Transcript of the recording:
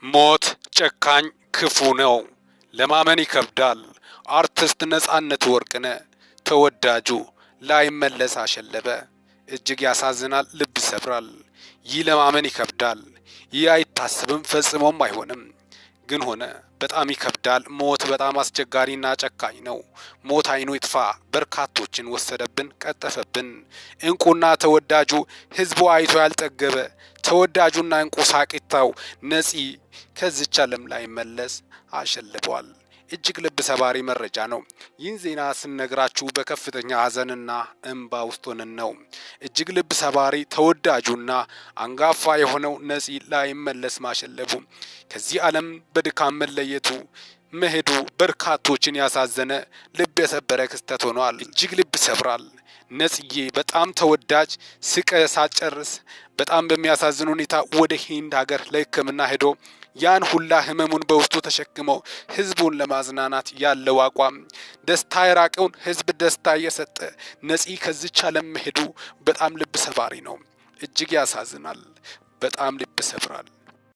ሞት ጨካኝ ክፉ ነው፣ ለማመን ይከብዳል። አርቲስት ነጻነት ወርቅነህ ተወዳጁ ላይመለስ አሸለበ። እጅግ ያሳዝናል፣ ልብ ይሰብራል። ይህ ለማመን ይከብዳል። ይህ አይታሰብም፣ ፈጽሞም አይሆንም። ግን ሆነ። በጣም ይከብዳል። ሞት በጣም አስቸጋሪና ጨካኝ ነው። ሞት አይኑ ይጥፋ። በርካቶችን ወሰደብን፣ ቀጠፈብን። እንቁና ተወዳጁ ህዝቡ አይቶ ያልጠገበ ተወዳጁና እንቁ ሳቂታው ነፂ ከዚች ዓለም ላይ መለስ አሸልቧል። እጅግ ልብ ሰባሪ መረጃ ነው። ይህን ዜና ስንነግራችሁ በከፍተኛ ሀዘንና እንባ ውስጥ ሆነን ነው። እጅግ ልብ ሰባሪ ተወዳጁና አንጋፋ የሆነው ነፂ ላይመለስ ማሸለቡ፣ ከዚህ ዓለም በድካም መለየቱ መሄዱ በርካቶችን ያሳዘነ ልብ የሰበረ ክስተት ሆኗል። እጅግ ልብ ይሰብራል። ነጽዬ በጣም ተወዳጅ ስቀ ሳጨርስ በጣም በሚያሳዝን ሁኔታ ወደ ሂንድ ሀገር ለሕክምና ሄዶ ያን ሁላ ህመሙን በውስጡ ተሸክሞ ህዝቡን ለማዝናናት ያለው አቋም፣ ደስታ የራቀውን ህዝብ ደስታ እየሰጠ ነፂ ከዚች ዓለም መሄዱ በጣም ልብ ሰባሪ ነው። እጅግ ያሳዝናል። በጣም ልብ ይሰብራል።